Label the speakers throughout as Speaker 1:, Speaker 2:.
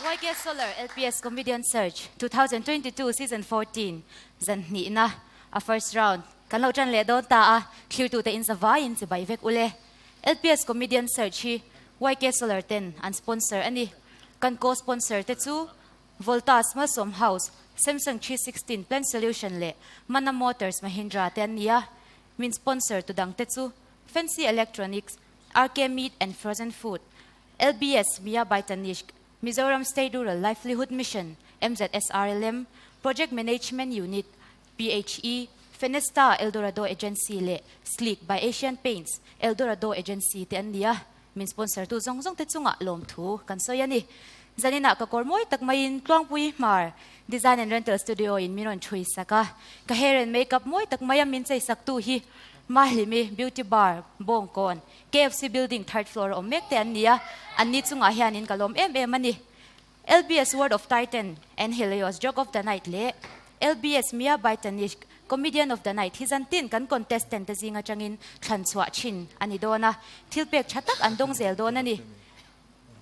Speaker 1: YK Solar LPS Comedian Search 2022 Season 14 zan hnihna a first round kan lo tan leh dawn ta a, thlirtute in zavaiin chibai vek ule. LPS Comedian Search hi YK Solar ten an sponsor a ni. Kan co-sponsor te chu Voltas, Malsawm House, Samsung 316 Plan Solution leh Mana Motors Mahindra te an ni a. Min sponsor tu dang te chu Fancy Electronics, RK Meat and Frozen Food, LBS Mia by Tanishq, Mizoram State Rural Livelihood Mission, MZSRLM, Project Management Unit, PHE, Fenesta Eldorado Agency leh Sleek by Asian Paints, Eldorado Agency te an ni a, min sponsor tu zawng zawng te chungah lawmthu kan sawi a ni. Zaninah ka kawr mawi tak maiin Tluangpui Hmar Design and Rental Studio in min rawn thui sak a, ka hair and makeup mawi tak maia min chei sak tu hi Mahlimi Beauty Bar, Bawngkawn, KFC Building third floor a awm mek te an ni a, anni chungah hianin ka lawm em em a ni. LBS Word of Titan and Helios Joke of the Night leh LBS Mia by Tanishq Comedian of the Night hi zantin kan contestant te zing atangin thlan chhuah thin a ni dawn a, thil pek tha tak an dawng zel dawn a ni.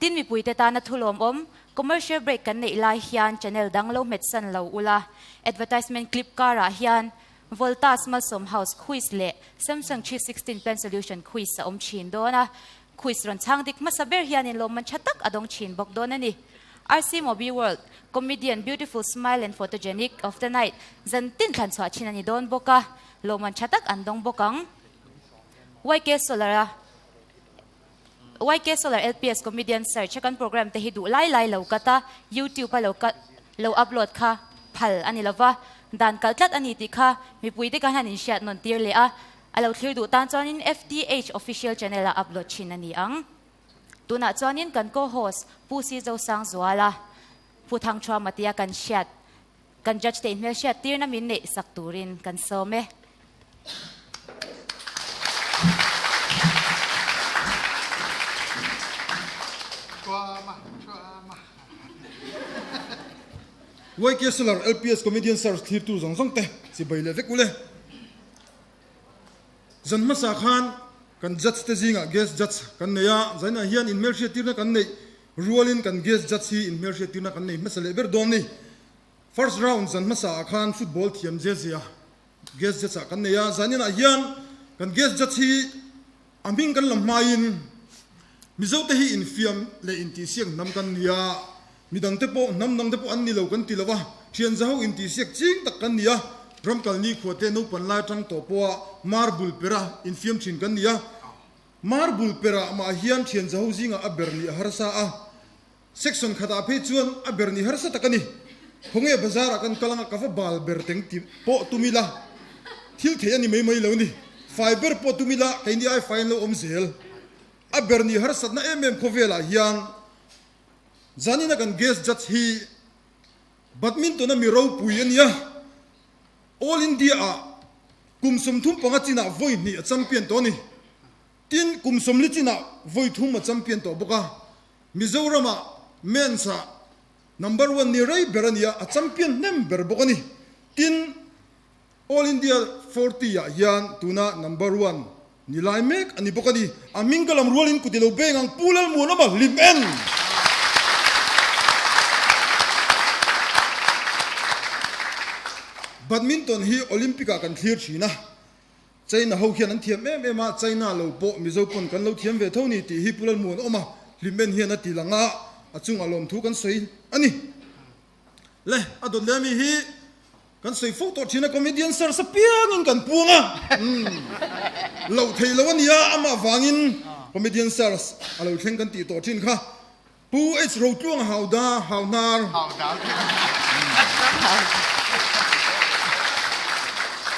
Speaker 1: Tin mipuite tana thu lawmawm, commercial break kan neih lai hian channel dang lo hmet san lo ula, advertisement clip karah hian Voltas Malsawm House quiz leh Samsung 316 Plan Solution quiz a awm thin dawn a, quiz rawn chhang dik hmasa ber hianin lawmman tha tak a dawng thin bawk dawn a ni. RC Mobi World, Comedian Beautiful Smile and Photogenic of the Night zan tin thlan chhuah thin a ni dawn bawk a, lawmman tha tak an dawng bawk ang. YK Solar a YK Solar LPS Comedian Search a kan program te hi duh lai lai lo cut a, YouTube a lo cut lo upload kha phal a ni lova, dan kalh tlat a ni tih kha mipui te khan han inhriat nawn tir leh a, a lo thlir duh tan chuanin FTH Official Channel a upload thin a ni ang. Tunah chuanin kan co-host Pu Si Zosangzuala, Pu Thangthuama tia kan hriat Kan judge te inhmelhriat tirna min neih sak turin kan sawm e.
Speaker 2: YK Solar LPS Comedian Search thlirtu zawng zawng te chibai leh vek ule. Zan hmasa khan kan judge te zingah guest judge kan nei a, zainah hian inhmelhriat tirna kan neih Rualin kan guest judge hi inhmelhriattirna kan nei hmasa leh ber dawn ni. First round zan hmasa ah khan football thiam zia zia guest judge ah kan nei a, zanin ah hian kan guest judge hi a hming kan la hmaiin Mizo te hi infiam leh intihsiak hnam kan ni a, midang te pawh hnam dang te pawh an ni lo kan ti lo a, thian zaho intihsiak ching tak kan ni a, ramkal nikhua te naupan lai atang tawh pawha marble pera infiam thin kan ni a. Marble perah mah hian thian zaho zingah a ber nih a harsa a, section khatah phei chuan a ber nih harsa tak a ni. Khawnge bazar ah kan kal anga ka va bal ber teng ti pawh tum ila thil theih a ni mai mai lo ni. Fai ber pawh tum ila keini ai fai an lo awm zel. A ber nih harsatna em em khawvelah hian zanina kan guest judge hi badminton a mi ropui a nia. All India ah kum 35 chinah vawi hnih a champion tawh a ni. Tin, kum 40 chinah vawi thum a champion tawh bawk a. Mizoram ah men's ah number one ni rei ber a ni a, a champion hnem ber bawk a ni. Tin, All India 40 ah hian tuna number one ni lai mek a ni bawk a ni. A hming ka lam rualin kut i lo beng ang Pu Lalmuanawma hlim en! Badminton hi Olympic ah kan thlir thin a, China ho hian an thiam em em a, China lo pawh Mizo pawn kan lo thiam ve tho ni tih hi Pu Lalmuanawma hlim en hian a ti lang a, a chungah lawmthu kan sawi a ni. Le, a dawt leh ami hi kan sawi fo tawh thin a, comedian sir sa piangin kan puang a, umm, loh theih loh a nia, amah vangin comedian sir a lo thleng kan tih tawh thin kha. Pu H Rotluang Hauda Hauhnar.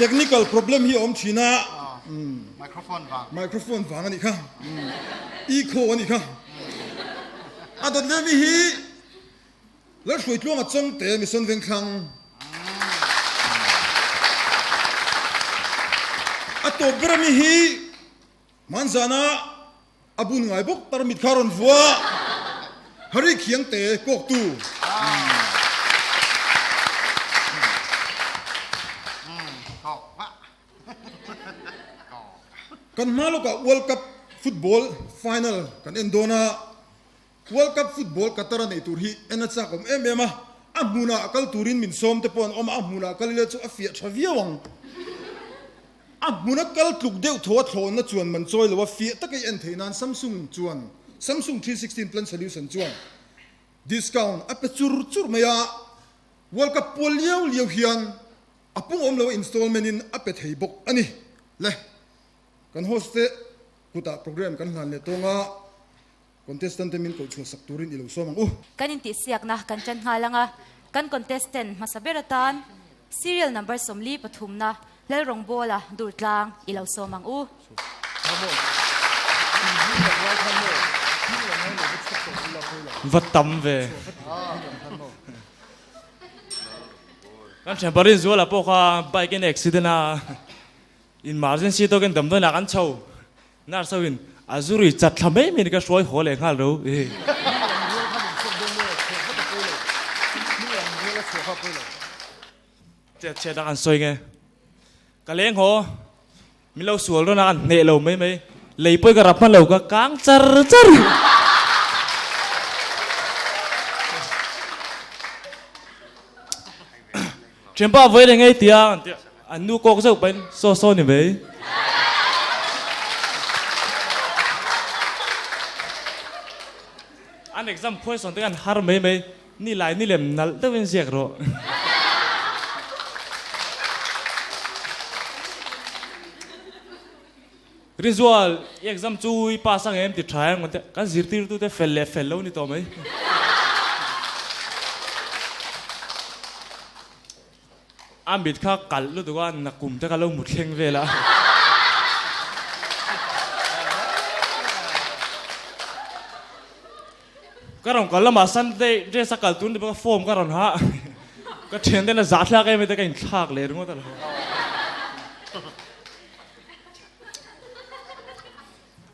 Speaker 2: Technical problem hi a awm thin a,
Speaker 3: Microphone vang.
Speaker 2: Microphone vang a nih kha, echo a nih kha. A dawt leh ami hi. Lalhruaitluanga Chawngte Mission Vengthlang a tawp ber ami hi hmanzana a bun ngai bawk tarmit kha rawn vua Hari Khiangte kawktu. Kan hma lawkah World Cup football final kan en dawn a. World Cup football Qatar a neih tur hi en a chak awm em em a, a hmunah kal turin min sawm te pawh an awm a, a hmunah kal ila chu a fiah tha viau ang. A hmuna kal tluk deuh tho a thlawhna chuan man chawi lo a, fiah taka i en theih nan Samsung chuan Samsung 316 Plan Solution chuan discount a pe chur chur mai a, World Cup pual liau liau hian a pung awm lo a installment in a pe thei bawk a ni. Le kan host te kutah program kan hlan leh tawng a. Contestant te min koh chhuah sak turin i lo sawm ang u.
Speaker 1: Kan intihsiakna kan ṭan nghal ang a, kan contestant hmasa ber atan serial number 43 na Lalrawngbawla Durtlang i lo sawm ang u.
Speaker 4: Va tam ve. Kan thianpa Rinzuala pawh kha bike in accident a, emergency tawkin damdawiinah kan chho. Nurse ho in a zu rui chat thla mai mai ni ka hruai haw leh nghal ro. Chet chet a kan sawi nge. Ka leng haw min lo sual rawn a kan hneh lo mai mai. Lei pawi ka rap hman lo ka kang char char. Thianpa vawi reng ei tia an tia an nu kawk zeuh pahin saw saw ni mai. An exam khuai sawn te khan har mai mai ni lai ni lem nalh deuhin ziak rawh. Rinzual, i exam chu i pass ang em ti tha em kan tia, kan zirtirtu te fel leh fel lo ni tawh mai. A mit kha kalh lutuk a, nakum te kha lo mu thleng vel a. Ka rawn kal lamah Sunday dress a kal tur ni bawk a form ka rawn ha a, ka thian ten a zahthlak em em te ka inthlak leh ringawt a lo.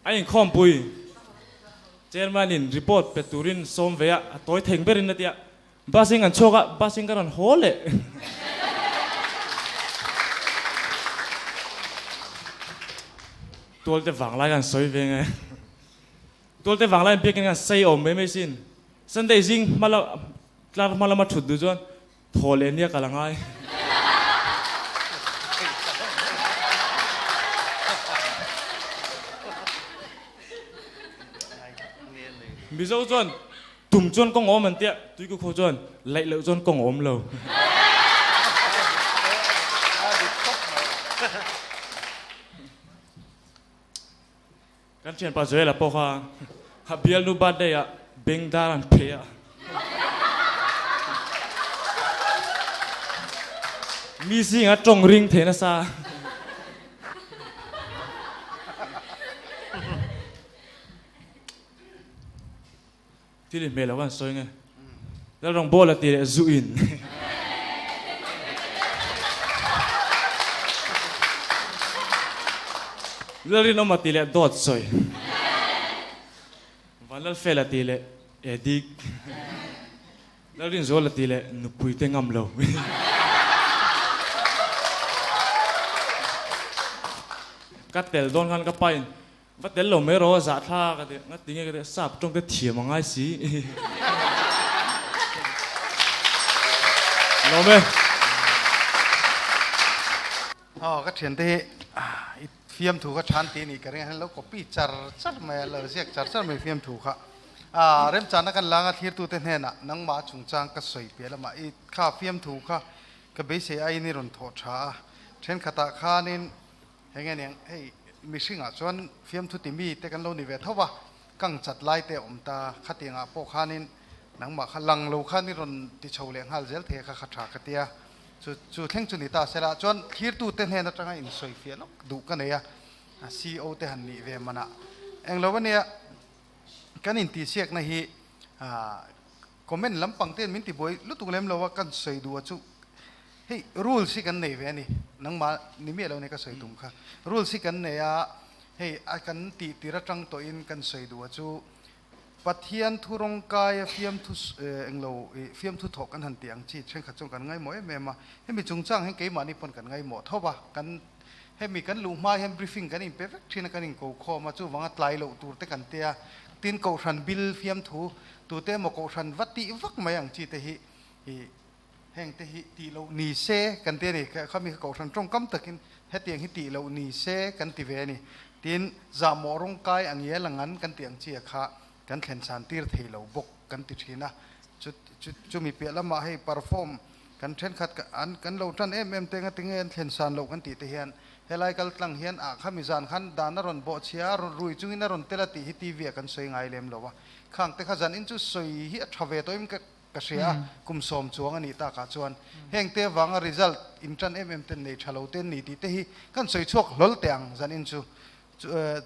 Speaker 4: A inkhawmpui Chairman in report pe turin sawm ve a, a tawi theng berin a ti a, bus in kan chhuak a, bus in ka rawn haw leh. Tualte vanglai kan sawi ve nge. Tualte vanglai an biakin kan sei awm mai mai sin. Sunday zing hma lam tlar hma lama thut duh chuan Thaw leh nia ka la ngai. Mizo chuan tum chuan kawng awm an tia, Tuikukho chuan laih loh chuan kawng awm lo. Kan thianpa Joel-a pawh kha a bialnu birthday ah beng dar an phei a. Mi zingah tawng ring thei nasa. Thil in hmeh lo kan sawi nge. Lalrawngbawla ti leh zu in. Lalrinawma ti leh dawt sawi. Vanlalfela ti leh edik. Lalrinzuala ti leh nupui te ngam lo. Ka tel dawn khan ka pa in Va tel lo mai rawh zah thla ka ti nga tinge ka ti sap tawng te thiam a ngai si. Lawm e.
Speaker 3: Aw ka thian te hi i fiamthu kha than ti ni ka ring a lo copy char char mai a lo ziak char char mai fiamthu kha a remchana kan langa thlirtu te hnenah nangmah chungchang ka sawi piah lamah i kha fiamthu kha ka beisei aiin i rawn thawh tha a thenkhatah khanin Heng nge niang, hei mihringah chuan fiamthu ti mi te kan lo ni ve tho va, kang chat lai te a awm ta, khatiangah pawh khanin nangmah kha lang lo khan i rawn ti chho leh nghal zel thei a kha kha tha ka tia, chu chu thleng chu ni ta sela chuan thlirtu te hnen atanga insawi fiah lawk duh ka nei a, CO te han nih ve manah englo ania kan intihsiakna hi comment lampang ten min tibuai lutuk lem lo a kan sawi duh a chu Hei rules hi kan nei ve a ni, nangmah ni miah lo nia ka sawi tum kha. Rules hi kan nei a, hei a kan tih tir atang tawhin kan sawi duh a chu Pathian thu rawngkaia fiamthu englo ih fiamthu thawh kan han tih ang chi thenkhat chuan kan ngaimawh em em a. Hemi chungchang hian keimahni pawn kan ngaimawh tho va, kan. Hemi kan luh hma hian briefing kan inpe vek thin a, kan inko khawm a, chuvanga tlai loh tur te kan tia. Tin, Kohhran bill fiamthu tute emaw Kohhran va tih vak mai ang chi te hi ih heng te hi tih loh ni se kan ti a ni. Khami kha Kohhran tawngkam takin hetiang hi tih loh ni se kan ti ve a ni. Tin, zahmawh rawngkai a ngial ang an kan tih ang chi a kha kan thlen chhan tir thei lo bawk kan ti thin a. Chu chu chumi piah lamah hei perform Kan thenkhat an kan lo tan em em te ngatinge an thlen san loh kan tih te hian helai kal tlang hian ah khami zan khan dan a rawn bawh chhia a, rawn rui chungin a rawn tel a tih hi TV ah kan sawi ngai lem lo a. Khang te kha zan in chu sawi hi a tha ve tawh in ka ka hria a, kum sawm chuang a nih takah chuan heng te avanga result in tan em em ten nei tha lo te an ni tih te hi kan sawi chhuak hlawl teh ang zan in chu.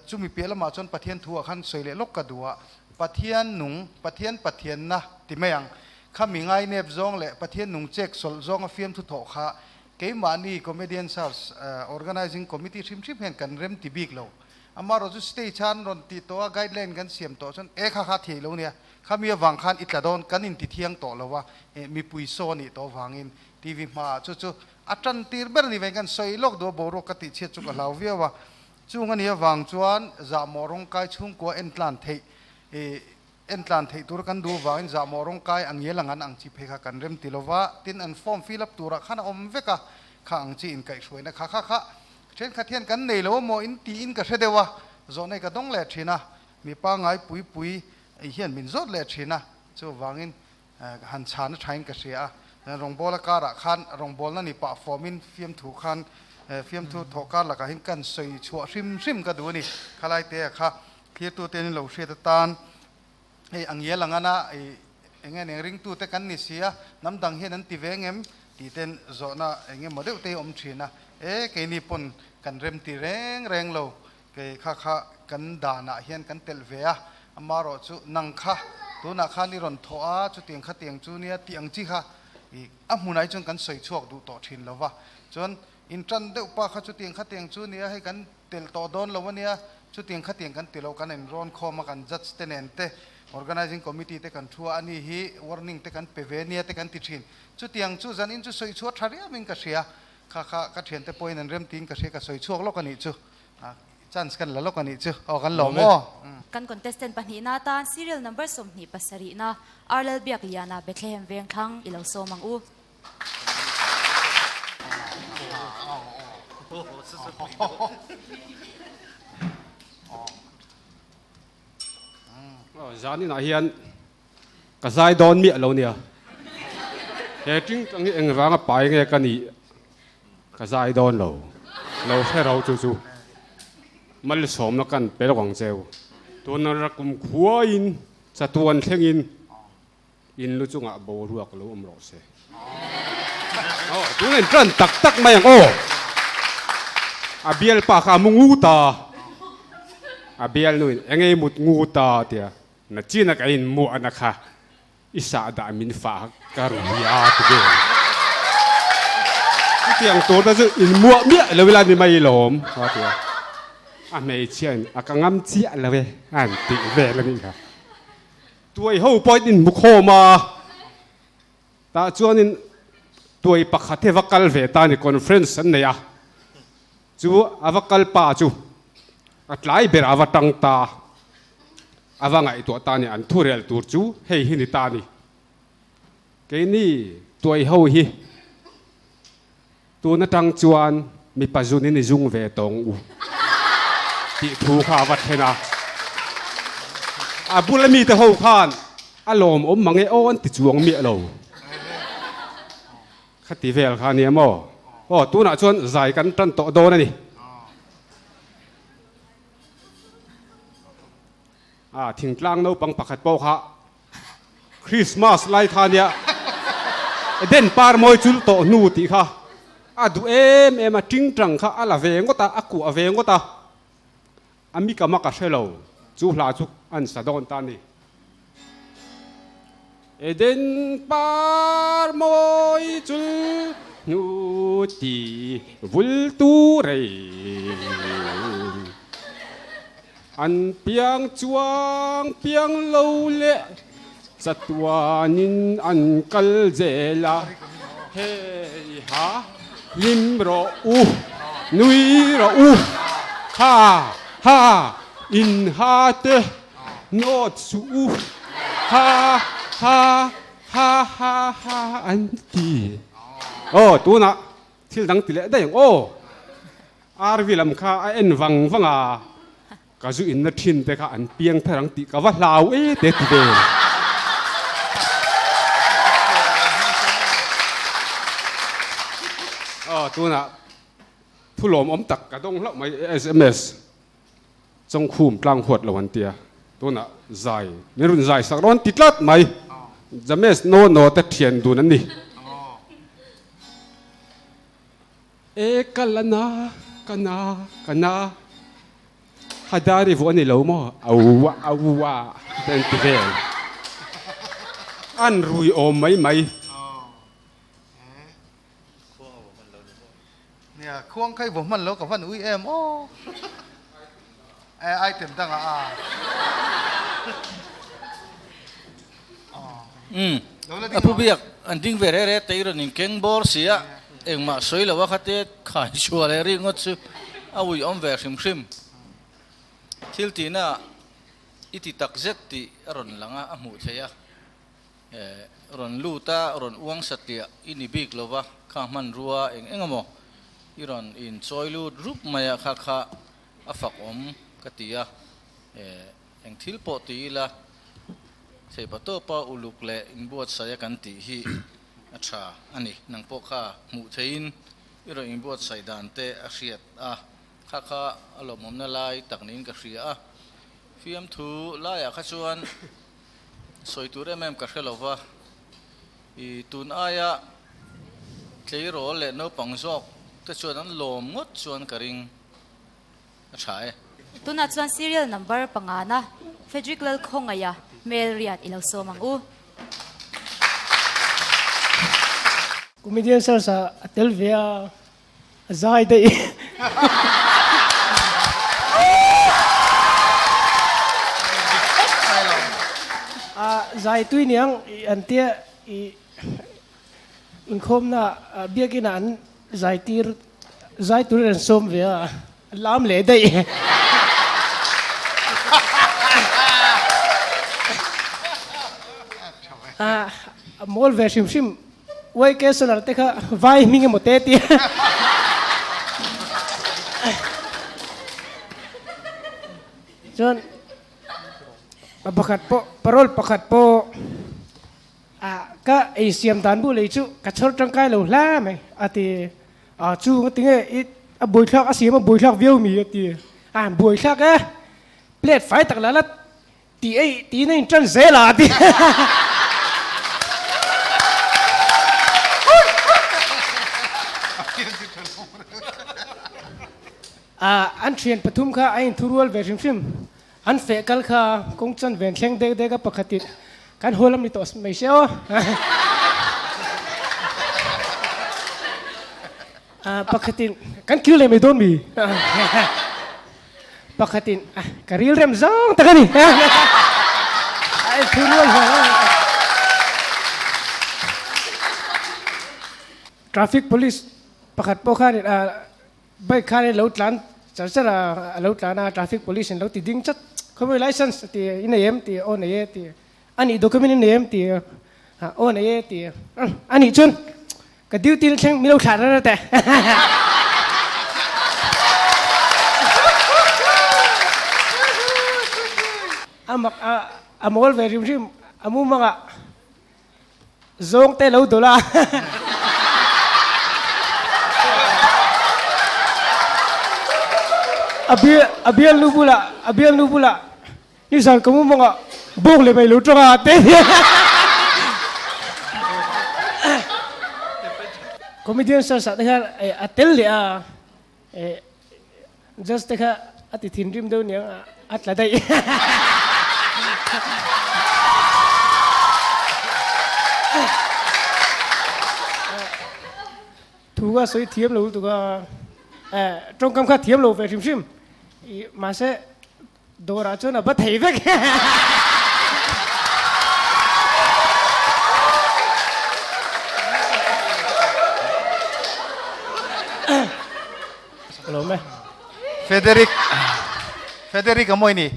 Speaker 3: Chumi piah lamah chuan Pathian thu ah khan sawi leh lawk ka duh a, Pathian nung, Pathian Pathianna ti mai ang. Khami ngainep zawng leh Pathian nung chek sawlh zawnga fiamthu thawh kha keimahni Comedian Search Organizing Committee hrim hrim hian kan rem ti bik lo. Amaherawhchu stage a an rawn tih tawh a, guideline kan siam tawh chuan e kha kha theih lo nia, khami avang khan i tla dawn kan inti thiang tawh lo a, mipui saw a nih tawh avangin TV hmaah chu chu A tan tir ber ni veng kan sawi lawk duh a, boruak ka tih chhiat chu ka hlau viau a. Chung a nih avang chuan zahmawh rawngkai chhungkua entlan theih ih entlan theih tur kan duh avangin zahmawh rawngkai a ngial ang an ang chi phei kha kan rem ti lo va, tin an form fill up turah khan a awm vek a, kha ang chi inkaihhruaina kha kha kha thenkhat hian kan nei lo amaw in tiin ka hre deuh a, zawhna hi ka dawng leh thin a, mi pangngai pui pui hian min zawt leh thin a, chuvangin Han chhan a thain ka hria a, rawngbawla karah khan rawngbawlna ni pah fawmin fiamthu khan fiamthu thawh kar lakah hian kan sawi chhuah hrim hrim ka duh a ni. Khalai te kha thlirtute an lo hriat atan hei a ngial ang ana ih eng nge eng ringtute kan ni si a, hnam dang hian an ti ve ngem tih ten zawhna eng emaw deuh te hi a awm thin a, e keini pawn kan rem ti reng reng lo Kei kha kha kan danah hian kan telh ve a, amaherawh chu nang kha tunah khan i rawn thawh a, chutiang kha tiang chu nia tih ang chi kha i a hmunah hi chuan kan sawi chhuak duh tawh thin lo va. Chuan in tan deuh pa kha chutiang kha tiang chu nia hei kan telh tawh dawn lo a nia, chutiang kha tiang kan ti lo, kan inrawn khawm a, kan judge te nen te, organizing committee te kan thu a, ani hi warning te kan pe ve nia te kan ti thin. Chutiang chu zanin chu sawi chhuah tha riauin ka hria, kha kha ka thiante pawhin an rem tiin ka hria, ka sawi chhuak lawk a nih chu. Chance kan la lawk a nih chu. Aw kan lawm aw.
Speaker 1: Kan contestant pahnihna atan serial number 27 na Arlal Biakliana Bethlehem Vengthlang i lo sawm ang u.
Speaker 5: Zaninah hian ka zai dawn miah lo nia. He tingtang hi engvanga pai nge ka nih Ka zai dawn lo, lo hre ro chu chu malsawmna kan pe lawk ang cheu. Tuna rakum khuaiin chatuan thlengin in lu chungah boruak lo awm rawh se. Aw, tuna in tan tak tak mai ang aw. A bialpa kha a mu ngu ta, a bialnuin eng ei mut ngu ta tia na chin a ka inmuahna kha I sahdah min fah ka rui a ti vel. Chutiang tur te chu in muah miah lo ila ni mai lawm a ti a. A hmeichhia in a ka ngam chiah lo e a han tih vel a nih kha. Tuai ho pawh in inhmu khawm a, tah chuanin tuai pakhat hi va kal ve ta a ni, conference an nei a, chu a va kal pa chu a tlai berah a va tang ta a. A va ngaihtuah ta ni, an thurel tur chu hei hi ni ta ni. Keini tuai ho hi tun atang chuan mipa zunin i zung ve tawng u tih thu kha a va thlen a. A bula mite ho khan a lawmawm mang e aw an ti chuang miah lo. Khati vel kha nia maw? Aw, tunah chuan zai kan tan tawh dawn a ni. A thingtlang naupang pakhat pawh kha Christmas lai kha nia Eden par mawi chul tawh hnu tih kha a duh em em a, tingtang kha a la ve ngawt a, a kuah ve ngawt a, a mikam a ka hre lo, chu hla chu an sa dawn ta a ni. Eden par mawi chul hnu ti vul tu rei An piang chuang piang lo leh chatuanin an kal zel a, Hei ha hlim rawh u. Nui rawh u. Ha ha in ha te nawt suh u. Ha ha ha ha ha an ti. Aw tunah thil dang ti leh daih ang aw. RV lam kha a en vang vang a. Ka zu inna thin te kha an piang thar ang tih ka va hlau e te ti ve. Aw tunah thu lawmawm tak ka dawng hlauh mai sms Chawngkhum tlang huat lo an tia tunah zai min rawn zai sak rawn ti tlat mai James no no te thian dun an ni. E ka la na, ka na, ka na. Hadari vuah a ni lo maw? Aua, aua te an ti vel. An rui awm mai mai.
Speaker 3: Nia, khuang kha i vaw hman lo ka van ui em aw. E item dangah a.
Speaker 6: Umm, a pu biak an ding ve reh reh te i rawn inkeng bawr si a, engmah sawi lo a khate khai chhuah leh ringawt chu a ui awm ve hrim hrim. Thil tihna i ti tak zet tih a rawn lang a, a hmuh theih a, rawn lut a, rawn uang satliah i ni bik lo va, kha hmanrua eng eng emaw i rawn inchawi lut rup mai a, kha kha a fak awm ka ti a, Eng thil pawh ti ila, theipa tawpa uluk leh inbuatsaih a kan tih hi a tha a ni. Nang pawh kha hmuh theihin i rawn inbuatsaih dan te a hriat a, kha kha a lawmawmna lai tak niin ka hria a. Fiamthu laiah kha chuan sawi tur em em ka hre lo va, i tun aia tleirawl leh naupang zawk te chuan an lawm ngawt chuan ka ring. A tha e.
Speaker 1: Tunah chuan serial number pangana Frederick Lalkhawngaia hmel riat i lo sawm ang u.
Speaker 7: Comedian search ah a tel ve a, a zai daih. A zai tui niang an tia i inkhawmna biakina an zai tir Zai turin an sawm ve a, a lam leh daih. A mawl ve hrim hrim YK Solar te kha vai hming emaw te tia. Chuan pakhat pawh parole pakhat pawh Ah, ka ei siam dan bu lei chu ka chhawr tangkai lo hla mai a ti. Ah, chu nga tinge i a buaithlak a siam a buaithlak viau mi a ti. Ah, buaithlak e, plate fai tak la la ti ei tiin a intan zel a a ti. Ah, an thian pathum kha a inthurual ve hrim hrim. An feh kal kha kawng chuan ven thleng dek dek a pakhatin kan haw lam ni tawh mai se aw. Pakhatin kan kil leh mai dawn mi. Pakhatin ka ril rem zawng tak a ni. A en thu rual hual a. Traffic police pakhat pawh khanin Bike khan in lo tlan char char a, a lo tlan a, traffic police in lo ti ding chat, khawi license a ti, i nei em ti, aw nei e ti, a nih document i nei em ti, aw nei e ti, a nih chuan ka duty na thleng min lo thlah rara teh. A mak a, a mawl ve hrim hrim, a mumangah Zawng te lo dawlh a. A bial nu bulah, a bial nu bulah nizan ka mumangah bawk leh mai lo tawng a te. Comedian search ah te khan a tel leh a, Judge te kha a ti thinrim deuh niang a tla daih. Thu kha sawi thiam lo lutuk a, tawngkam kha thiam lo ve hrim hrim. Mahse dawrah chuan a ba thei vek.
Speaker 3: Frederick Frederick a mawi ni.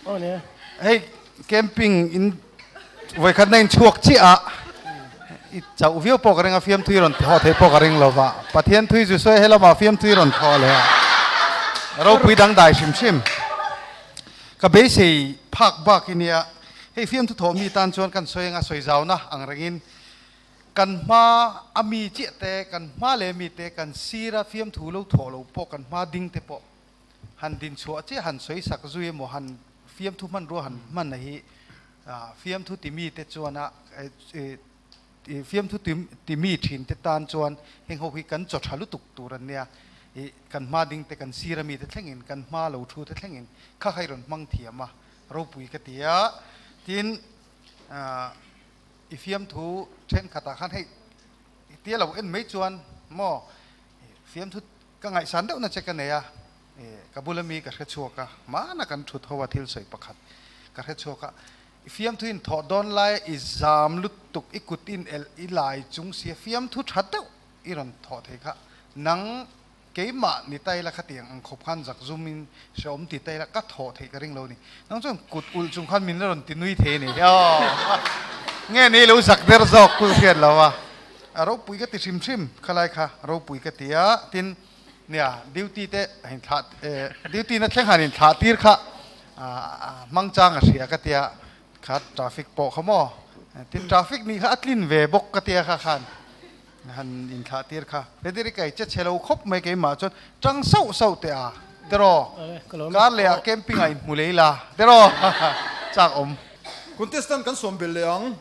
Speaker 7: Aw nia.
Speaker 3: Hei camping in vawikhat na in chhuak chiah a i chauh viau pawh ka ring a fiamthui rawn thaw theih pawh ka ring lo va Pathian thui zu sawi helama fiamthui rawn thaw leh a ropui dangdai hrim hrim. Ka beisei phak bak i nia hei fiamthu thawh mi tan chuan kan sawi anga sawi zauna ang rengin Kan hma a mi chiah te, kan hma leh mi te, kan sir a fiamthu lo thawh lo pawh, kan hma ding te pawh han din chhuah chiah han sawi sak zui emaw han fiamthu hmanrua han hman a hi fiamthu ti mi te chuan a fiamthu ti mi thin te tan chuan heng ho hi kan chaw tha lutuk tur an nia. Kan hma ding te, kan sir a mi te thlengin, kan hma lo thu te thlengin kha kha i rawn hmang thiam a, ropui ka ti a. Tin, I fiamthu thenkhatah khan hei tia lo en mai chuan maw fiamthu ka ngaihsan deuhna che ka nei a, ka bula mi ka hre chhuak a, hmana kan thut ho a thil sawi pakhat ka hre chhuak a, i fiamthu in thawh dawn lai i zam lutuk i kut in elh i lai chung sia fiamthu tha deuh i rawn thawh thei kha nang Keimah ni tai la khatiang ang khawp khan zak zum in hrehawm ti tai la ka thawh theih ka ring lo ni. Nang chuan kut ulh chung khan min la rawn ti nui thei a ni. Aw nge ni lo zak der zawk kul hriat lo a. A ropui ka ti hrim hrim khalai kha ropui ka ti a tin nia duty te a in thlah duty na thleng han in thlah tir kha hmang chang a hria ka tia kha traffic pawh kha maw tin traffic nih kha a tlin ve bawk ka tia kha khan. Han inthlah tir kha. Frederick ai che chhe lo khawp mai keimah chuan tang sauh sauh teh a tiraw kar leh ah camping ah inhmu lei la tiraw chak awm.
Speaker 2: Contestant kan sawm belh leh ang.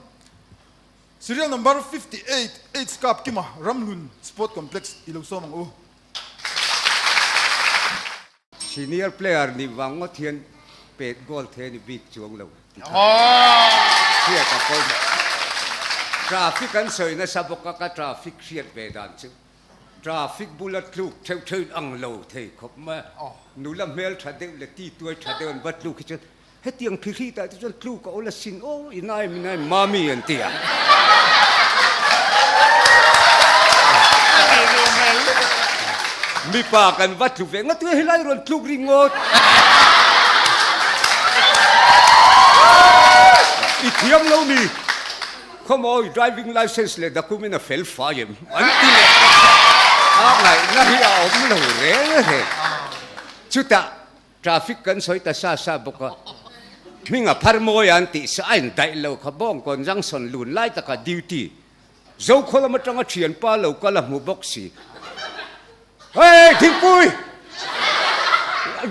Speaker 2: Serial number 58 H Kap Kima Ramhlun Sport Complex i lo sawm ang u.
Speaker 8: Senior player nih vang ngawt hian pet goal thei a ni bik chuang lo ti kha hriat a pawimawh. Traffic an sawi nasa bawk a, ka traffic hriat ve dan chu traffic bula tluk theuh theuh in ang lo thei khawp mai a, nula hmel tha deuh leh ti tuai tha deuh an va tluk hi chuan Hetiang phihri tah te chuan tluk a awl asin aw, i nai mi nai mami an ti a. Mipa kan va tlu ve ngawt nge helai rawn tluk ringawt. I thiam lo mi, khawmawi driving licence leh document a fel fai em an ti leh a ngaihna hi a awm lo reng reng. Chutah Traffic kan sawi ta sa sa bawk a, hming a phar mawi a an tih sa a indaih lo kha Bawngkawn Junction lun lai takah duty Zokhaw lam atanga thianpa lo kal a hmu bawk si. Hey Thingpui!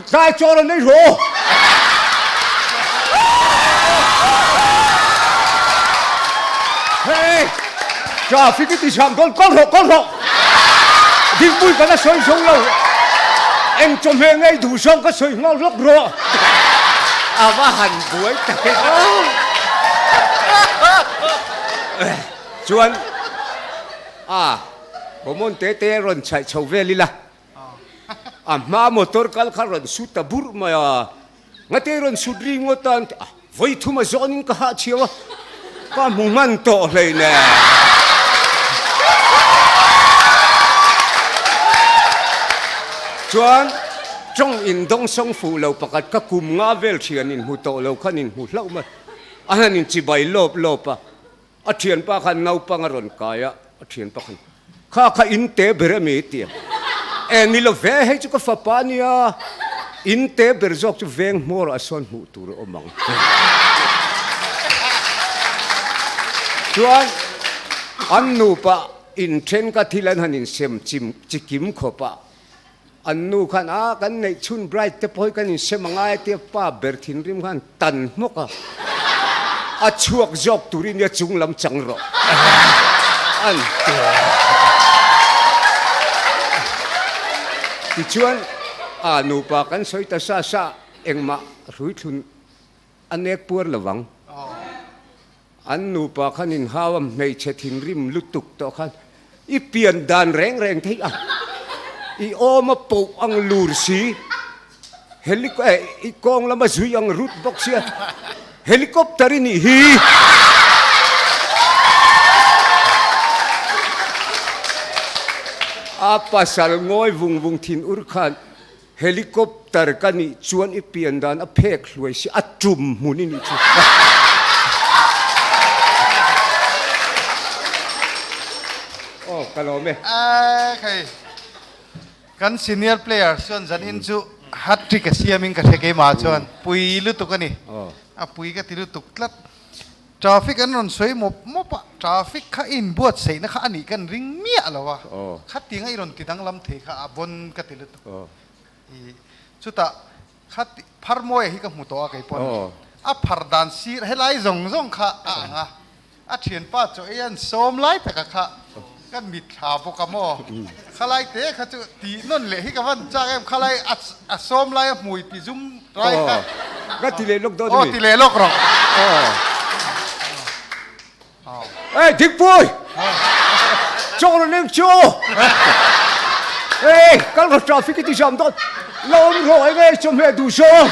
Speaker 8: Tlai chaw rawn ei rawh! Hey! Traffic i ti chhang dawn kal rawh kal rawh! Dingpui ka la sawi zo lo. Eng chawhmeh ngei duh zawng ka sawi nghal rawk rawh. A va han buai tak e. Chuan a common te te rawn chhaih chho vel ila. A hma motor kal kha rawn sut ta burh mai a. Ngate rawn sut ri ngawt a, vawi thum a zawnin ka hah chhiau a, ka hmu hman tawh hlei nen. Chuan tawng in dawng sawng fuh lo pakhat ka kum nga vel thian in hmu tawh lo khan in hmu hlauh mai. A han in chibai lawp lawp a, a thianpa khan naupang a rawn kai a, a thianpa khan Kha kha in te ber a mi ti a. E ni lo ve, hei chu ka fapa a nia, in te ber zawk chu veng hmawr ah sawn hmuh tur a awm ang. Chuan an nupa inthen ka thil an han insem chim chikim khawp a, an nu khan a kan neih chhun bride te pawh hi kan insem a ngai a tia pa ber thinrim khan tan hmawk a, a chhuak zawk turin nia chung lam chang rawh an ti a. Tichuan a nupa kan sawi ta sa sa engmah hruithlun a nek puar lo vang. An nupa khan inhau a hmeichhe thinrim lutuk tawh khan i pian dan reng reng thei a, i awm a poh ang lur si, heli eh i kawng lama zui ang rut bawk sia, helicopter i nih hi. A pasal ngawi vung vung thin ur khan. Helicopter ka nih chuan i pian dan a phek hluai si a tum hmun i nih chu. Aw ka lawm e.
Speaker 3: Khei kan senior player chuan zanin chu hat trick a siamin ka hre keimah chuan pui lutuk a ni. A pui ka ti lutuk tlat. Traffic an rawn sawi mawp mawp a, traffic kha i inbuatsaihna kha a nih kan ring miah lo a, khatinga i rawn ti danglam thei kha a bawn ka ti lutuk. I chutah kha phar mawia hi ka hmu tawh a kei pawn a phar dan sir helai zawng zawng kha a ang a, a thianpa chaw ei an sawm lai taka kha kan mitthla bawk a maw, khalai te kha chu tih nawn leh hi ka van chak em, khalai a sawm lai a hmui ti zum rai kha.
Speaker 8: Ka ti leh lawk dawn a mi?
Speaker 3: Aw ti leh lawk rawh.
Speaker 8: Ey Dikpui! Chaw rawn eng chu! Ey kal rawh traffic i ti zam dawn, la awm rawh eng nge chawhmeh duh zawng.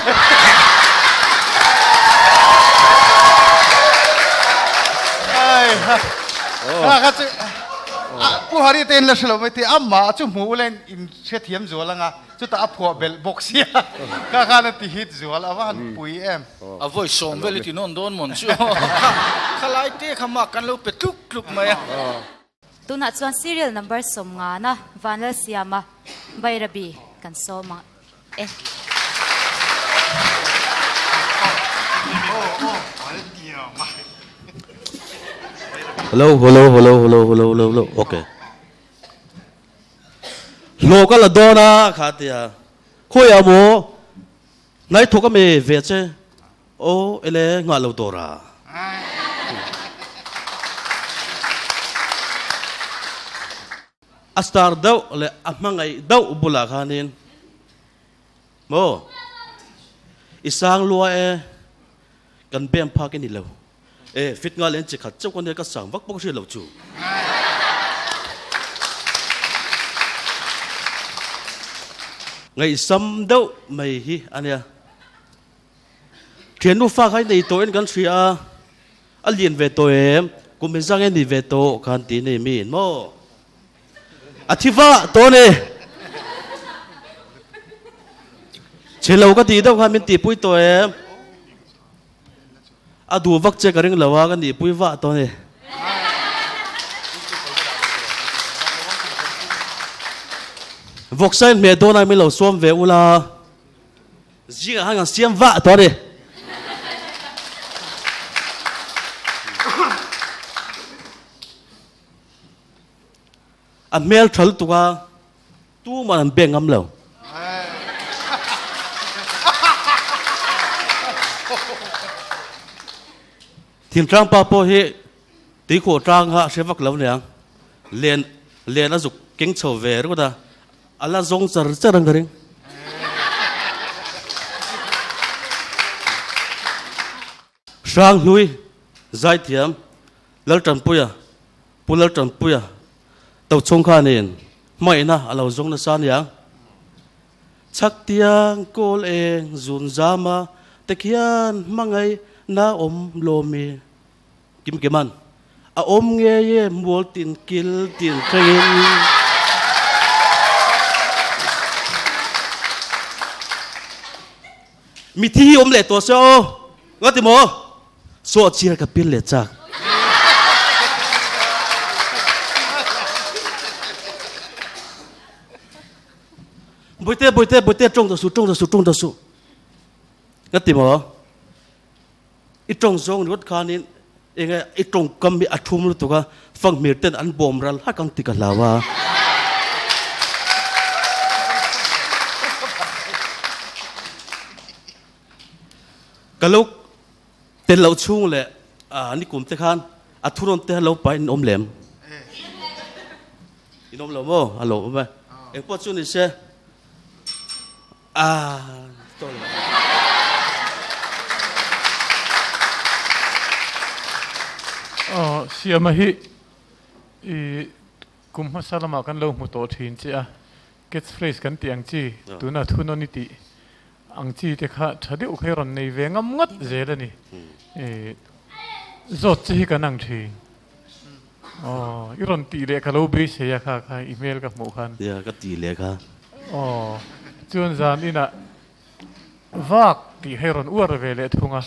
Speaker 3: Kha chu Pu Hari te in la hre lo mai te amah chu hmu ula in hrethiam zual anga chutah a phuah belh bawk sia kha khan a ti hit zual a va han pui em.
Speaker 6: A vawi sawm vel i ti nawn dawn mawn chu khalai te kha mak kan lo pe tluk tluk mai a.
Speaker 1: Tunah chuan serial number sawmngana Vanlalsiama Bairabi kan sawm ang e.
Speaker 9: Hello hello hello hello hello hello hello ok Hlawh ka la dawn a kha tia khawiah maw hnai thawk a me ve che aw ele nghah lo dawr a. A star deuh leh a hmangaih deuh bulah khanin maw i sang lua e kan bem phak i ni lo e fit nga len chi khat chauh ka nia ka sang vak bawk hriat lo chu. Ngaihsam deuh mai hi a nia. Thiannu fa kha i nei tawh in kan hria a, a lian ve tawh em, kum inzang e ni ve tawh khan ti nei mi in maw? A thi vah tawh a ni. Chhe lo ka tih deuh khan min tihpui tawh em? A duh vak che ka ring lo a, ka nihpui vah tawh a ni. Vawksa in hmeh dawn a min lo sawm ve ula. Zingah khan kan siam vah tawh a ni. A hmel tha lutuk a, tuman an beng ngam lo. Thingtlang pa pawh hi tuikhuah tlang kha a hre vak lo aniang, len len a zuk keng chho ve ringawt a, a la zawng char char ang ka ring. Hranghlui Zaithiam Laltanpuia, Pu Laltanpuia Tochhung khanin hmaihna a lo zawng nasa aniang. Chhak tiang kawl eng zun zama te khian hmangaih na awm lawmi Kim Kiman a awm ngei e mual tin kil tin thlengin. Mithi hi awm leh tawh se aw, nga ti maw? Sawh chiar ka pil leh chak. Bawihte, bawihte, bawihte, tawng ta suh, tawng ta suh, tawng ta suh. Ka ti maw? I tawng zawng ringawt khanin enge i tawngkam hi a thum lutuk a, fanghmir ten an bawm ral hak ang ti ka hlau a. Ka lo Tel loh chhung leh ni kum te khan a thunawn te lo pai in awm lem. In awm lo maw? A lo awm e. Eng pawh chu ni se. A tawh lo.
Speaker 10: Aw Siama hi i kum hmasa lamah kan lo hmu tawh thin che a, catchphrase kan tih ang chi tuna thunawn i tih Ang chi te kha tha deuh kha i rawn nei ve ngam ngawt zel a ni. Zawt che hi kan ang thin. Aw, i rawn tih leh ka lo beisei a kha kha i hmel ka hmuh khan.
Speaker 9: Nia, ka tih leh kha.
Speaker 10: Aw, Chuan zan inah vak tih hei rawn uar ve leh thung a,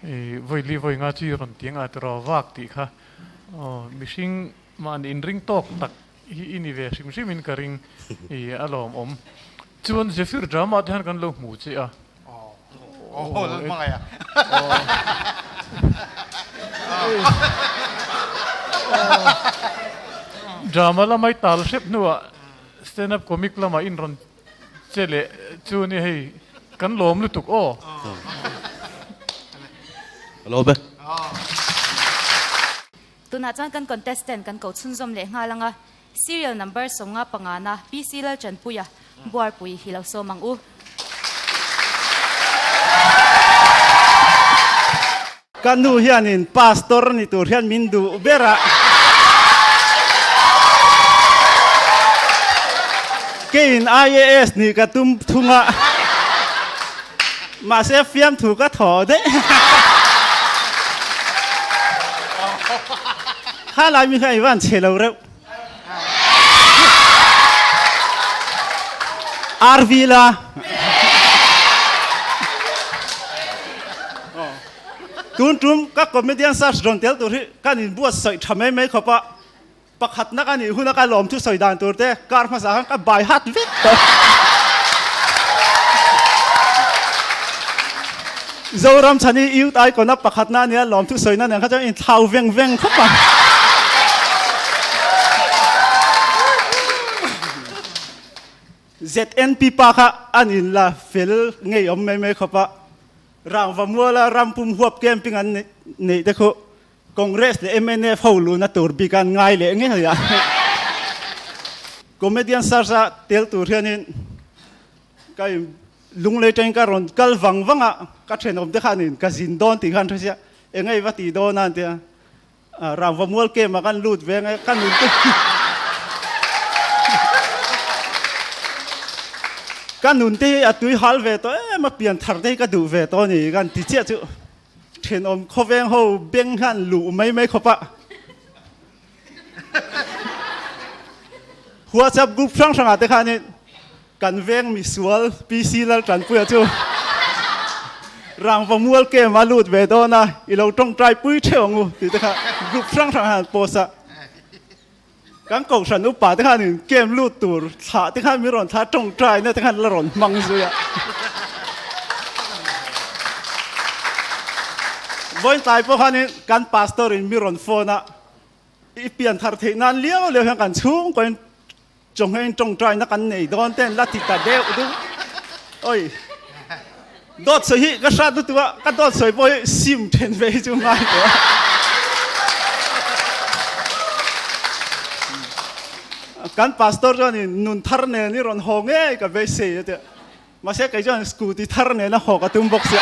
Speaker 10: i vawi li vawi nga chu i rawn ti anga tiraw vak tih kha aw mihring mahni inring tawk tak hi i ni ve hrim hrimin ka ring i a lawmawm. Chuan Zephyr drama te hian kan lo hmu che a.
Speaker 3: Aw lal hmangaih a.
Speaker 10: Drama lamai tal hrep hnuah stand up comic lamah in rawn che leh chu ni hei kan lawm lutuk aw.
Speaker 9: Ka lawm e.
Speaker 1: Tunah chuan kan contestant kan ko chhunzawm leh nghal anga Serial number 55 na PC Lalchanpuia Buarpui hi lo sawm ang u.
Speaker 11: Ka nu hianin pastor ni tur hian min duh ber a. Keiin IAS nih ka tum thung a. Mahse fiamthu ka thaw daih. Kha lai mi kha i van chhe lo reuh. RV la. Tun tum ka comedian search rawn tel tur hi kan in buatsaih tha mai mai khawp a. Pakhatna ka nih huna ka lawm thu sawi dan tur te kar hmasa khan ka bai hat vek tawh. Zoram chhan hi youth icon a pakhatna a nia lawm thu sawina nen kha chuan inthlau veng veng khawp a. ZNP pa kha an inla fel ngei awm mai mai khawp a. Rangva muala rampum huap camping an neih te khu Congress leh mnf ho luhna tur bik an ngai leh ngei a. Comedian search a tel tur hianin ka in lunglei tangin ka rawn kal vang vang a, ka thenawm te khanin ka zin dawn tih khan hre sia, eng ei va ti dawn a an ti a, Rangva mual kem ah kan lut ve ang e, ka nun te ka nun te hi a tui hal ve tawh em a, pian thar te hi ka duh ve tawh a ni kan ti chiah chu. Thenawm khawveng ho beng hian luh mai mai khawp a. WhatsApp group hrang hrangah te khanin kan veng misual PC Laltanpuia chu rangva mual kem a lut ve dawn a, i lo tawngtai pui theuh ang u tih te kha group hrang hrangah hian an post a. Kan kohhran upa te khanin kem lut tur thlah te khan min rawn thlah tawngtaina te khan la rawn hmang zui a. Vawiin tlai pawh khanin kan pastor in mi rawn phone a, i pian thar theih nan liau liau hian kan chhungkaw in chawhmeh in tawngtaina kan nei dawn te an la ti ta deuh deuh. Oi dawt sawi hi ka hrat lutuk a, ka dawt sawi pawh hi sim then ve hi chu ngai tawh a. Kan pastor chuanin nun thar nen i rawn haw ngei ka beisei a tia. Mahse kei chuan scooty thar nena haw ka tum bawk sia.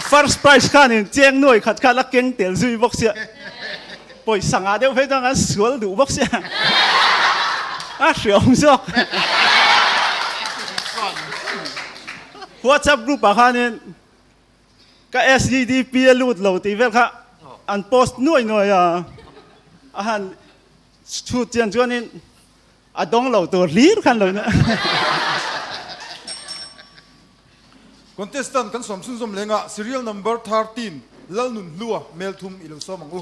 Speaker 11: First prize khanin cheng nuai khat kha la keng tel zui bawk sia. Pawisa ngah deuh phei chuan kan sual duh bawk sia. A hriawm zawk. WhatsApp group ah khanin ka SDDP a lut lo tih vel kha an post nuai nuai a. A han Chhut chian chuanin a dawng lo tur hlir khan lo nia.
Speaker 2: Contestant kan sawm chhunzawm lengah serial number 13 Lalnunhlua Melthum i lo sawm ang u.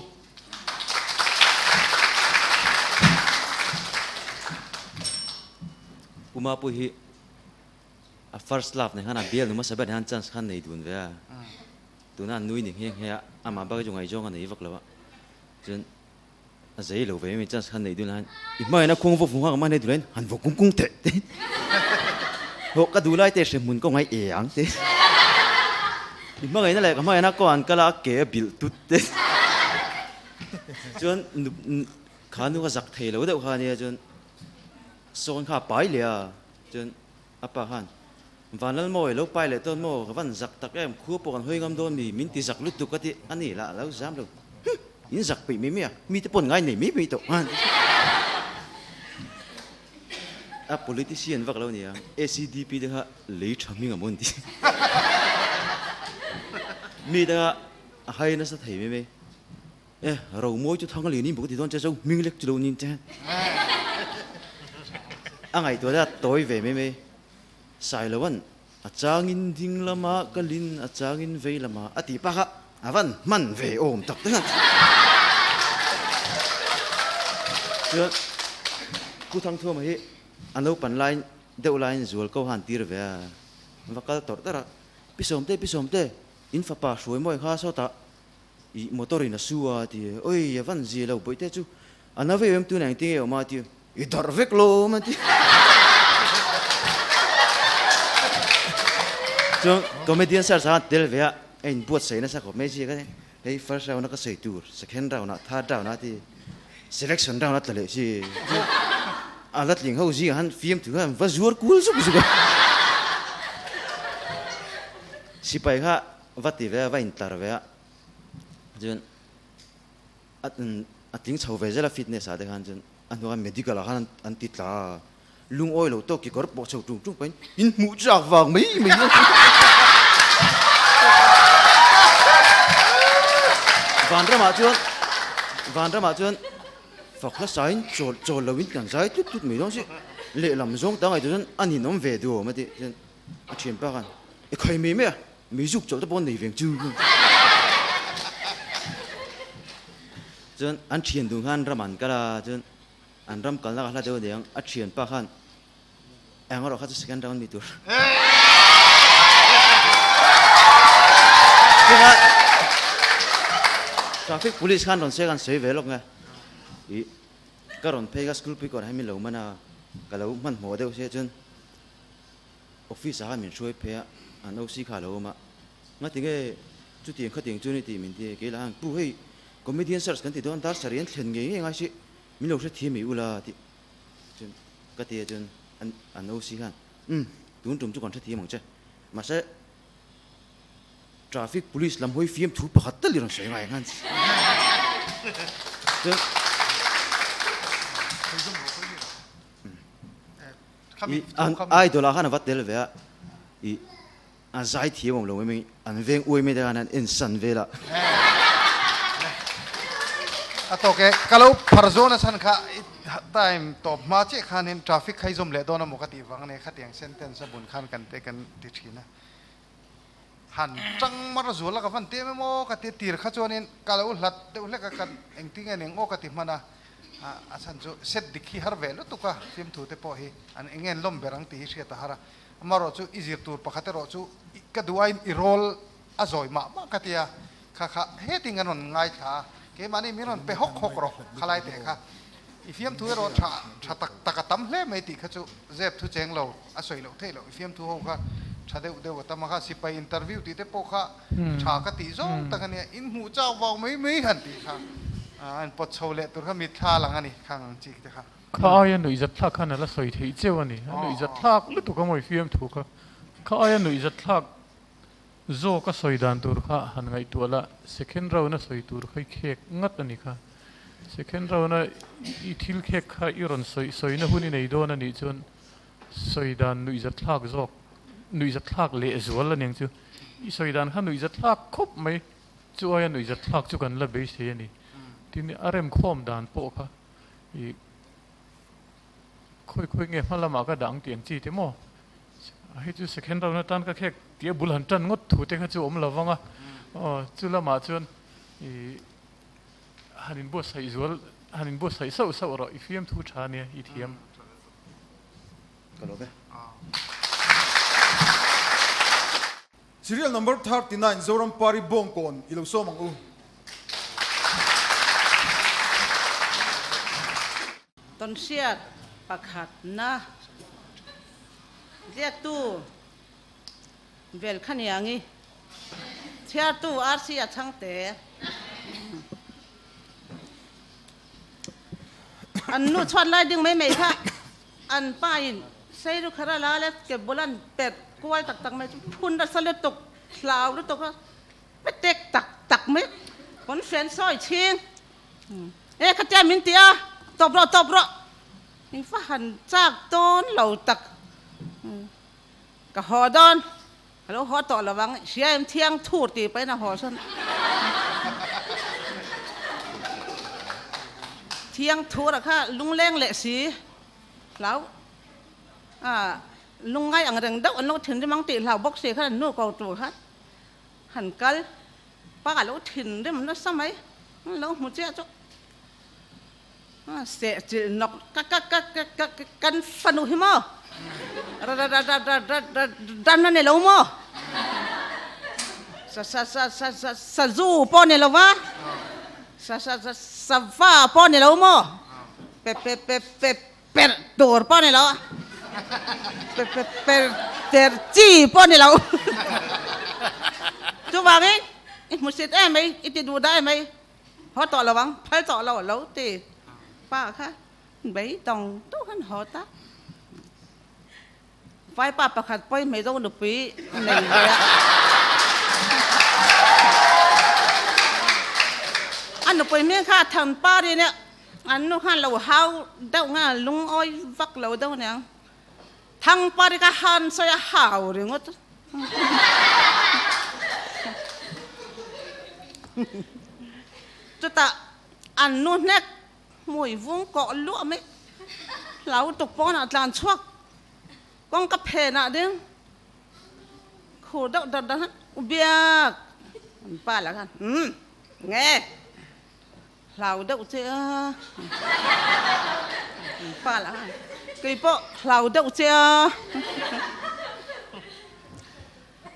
Speaker 12: Uma pawh hi a first love nen khan a bial nu hmasa ber nen khan chance khan nei dun ve a, tuna an nui ni nghe nghe a, amah bak hi chu ngaihzawng a nei vak lo a, chuan A zei lo ve mi chance khan nei dun a, i hmaiin a khuang vawk vawk ang mahni duhlain han vawk kung kung teh te. Hawh ka duhlai te hre hmun ka ngai e ang te. I hmangaihna leh ka hmangaihna kawng an kal a, a ke a bilh tut te. Chuan kha nu ka zak thei lo deuh kha ania chuan sawn kha a pai leh a, chuan a pa khan Vanlalmawi lo pai leh tawn maw ka van zak tak em, khua pawh kan hawi ngam dawn mi, min ti zak lutuk ka ti a ni lah lo zam lo. Huh! In zak peih mai mai a, mite pawn ngai nei mai mai tawh. A politician vak lo nia, ACDP te kha lei tha hming a maw an ti. Mite kha a hai nasa thei mai mai. E, Romawi chu Thanglian in bawk a ti dawn che, zo hming lek chu lo nin che. A ngaihtuah te a tawi ve mai mai. Sailoan a changin ding lama kalin a changin vei lama a tih pak a, a van hman ve awm tak te khan. Chuan Pu Thangthuama hi a naupan laiin deuh laiin zual ko han tir ve a, va kal tawrh tawrh a, Pi Sawmte, Pi Sawmte, in fapa hruai mawi kha sawtah I motor in a su a ti e, oi a van zia lo bawihte chu a na veu em tunah engtin nge awm a ti e, i darh vek lawm a ti. Chuan comedian search ah tel ve a, a in buatsaih nasa khawp mai chi ka ti, hei first round a ka sawi tur, second round ah, third round ah ti, selection round a tla leh chi, a la tling ho zingah khan fiamthu khan va zuar kual zuk zuk a. Sipai kha Va ti ve a, va intlar ve a, chuan a a tling chho ve zel a fitness ah te khan chuan a hnuah khan medical ah khan an ti tla a, lungawi lo tawk kekawr pawh chho tung tung pahin in hmuh chak vang mai mai a Vanramah chuan Vanramah chuan fak hlasain chawl chawl loin kan zai tlut tlut mai dawn si lehlam zawng ta ngaihtuah chuan a ninawm ve duh awm a ti chuan A thianpa khan, I khai mai mai a, mei zuk chawlh te pawh an nei veng chu. Chuan an thian dun khan ram an kal a, chuan an ram kalna ka hla deuh aniang, a thianpa khan eng erawh kha chu second round mi tur. Traffic police khan rawn se khan sawi ve lawk nge, ih ka rawn phei ka school pui kawrah hian min lo man a, ka lo hmanhmawh deuh sia chuan Office ah khan min hruai phei a, an OC kha a lo awm a, ngati nge chutiang khatiang chu ni tih min ti, kei lah khan pu hei comedian search kan ti dawn dar sarih an thlen ngei ngei ngai si, min lo hrethiam mai ula tih chuan ka ti a chuan an OC khan umm tun tum chu kan hrethiam ang che, mahse traffic police lam hawi fiam thu pakhat tal i rawn sawi ngai ang chuan. I an idol ah khan a va tel ve a, i a zai thiam awm lo mai mai an veng uai mai te khan an en san vel a.
Speaker 3: A tawk e, ka lo phar zawn a chhan kha i time tawp hma chiah khanin traffic kha i zawm leh dawn a maw ka tih vang a nia khatiang sentence a bun khan kan te kan ti thin a. Han tang mar zual a ka van ti em em aw ka ti a, tir kha chuanin ka lo hlat deuh hlek a ka engtin nge ning aw ka ti hman a. A chhan chu set dik hi har ve lutuk a, fimthu te pawh hi an eng nge an lawm ber ang tih hi hriat a har a. Amaherawh chu i zir tur pakhat erawh chu ka duh aiin i rawl a zawi mah mah ka ti a, kha kha heting an rawn ngaithla a, keimahni min rawn pe hawk hawk rawh khalai teh kha. I fiamthu erawh tha tha tak tak a tam hle mai tih kha chu zep thu cheng lo a sawi loh theih loh. I fiamthu ho kha tha deuh deuh a tam a kha, sipai interview tih te pawh kha Tha ka tih zawng tak a nia, in hmuh chau vau mai mai han tih kha a in pawt chho leh tur kha mitthla lang a ni khang ang chi te kha.
Speaker 10: Kha aia nuihzat thlak khan a la sawi theih cheu a ni, a nuihzat thlak lutuk a mawi fiam thu kha. Kha aia nuihzat thlak zawk a sawi dan tur kha han ngaihtuah la, second round a sawi tur kha i khek ngat a ni kha. Second round a i thil khek kha i rawn sawi sawina hun i nei dawn a nih chuan Sawi dan nuihzat thlak zawk, nuihzat thlak lehzual a niang chu. I sawi dan kha nuihzat thlak khawp mai, chu aia nuihzat thlak chu kan la beisei a ni. Tin, a remkhawm dan pawh kha i khawi khawi nge hma lamah ka dah ang tih ang chi te maw? Hei chu second round atan ka khek tih a bul han tan ngawt thu te kha chu awm lo vang a, aw chu lamah chuan i han inbuatsaih zual, han inbuatsaih sauh sauh rawh, i fiamthu tha a nia, i thiam.
Speaker 12: Ka lawm e.
Speaker 2: Serial number 39 Zoram Pari Bawngkawn i lo sawm ang u.
Speaker 13: Tawnhriat pakhatna ziaktu Velkhaniangi, chhiartu RC a chhangte. An nu chhuat lai ding mai mai kha an pa in Seiru khara la le ke bul an perh kual tak tak mai chu phun nasa lutuk hlau lutuk a pe tek tak tak mai pawn hren sawi chhing e khatia min ti a tawp rawh tawp rawh in fa han chak dawn lo tak ka haw dawn. A lo haw tawh lo ang, hria em thiang thur tih pahin a haw sawn. Thiang thur a kha lungleng leh si hlau. Lungngai ang reng deuh an lo thinrim ang tih hlau bawk si khan an nu ko tur khan han kal pa a lo thinrim nasa mai an lo hmu chiah chu seh chilh nawk ka ka ka ka ka kan fanu hi maw ra ra ra ra ra ra ra ran a ni lo maw sa sa sa sa sa sazu pawh a ni lo va sa sa sa sava pawh a ni lo maw pe pe pe pe Per tur pawh a ni lo a, per per per per chi pawh a ni lo. Chuvangin i hmusit em mai, i ti duh dah em mai, haw tawh lo ang, phal tawh lo lo ti pa kha beidawng deuh khan haw ta. Vaipa pakhat pawi hmeizo nupui nei ve a. A nupui hming kha Thanpari nia an nu khan lo hau deuh nga lungawi vak lo deuh aniang. Thangpari kha han sawi a hau ringawt. Chutah an nu hnek Hmui vung kawh luah mai. Hlau tuk pawnah tlan chhuak. Kawngka phenah ding khur deuh dar dar khan u biak an pa lah khan umm nge hlau deuh che a an pa lah khan kei pawh hlau deuh che a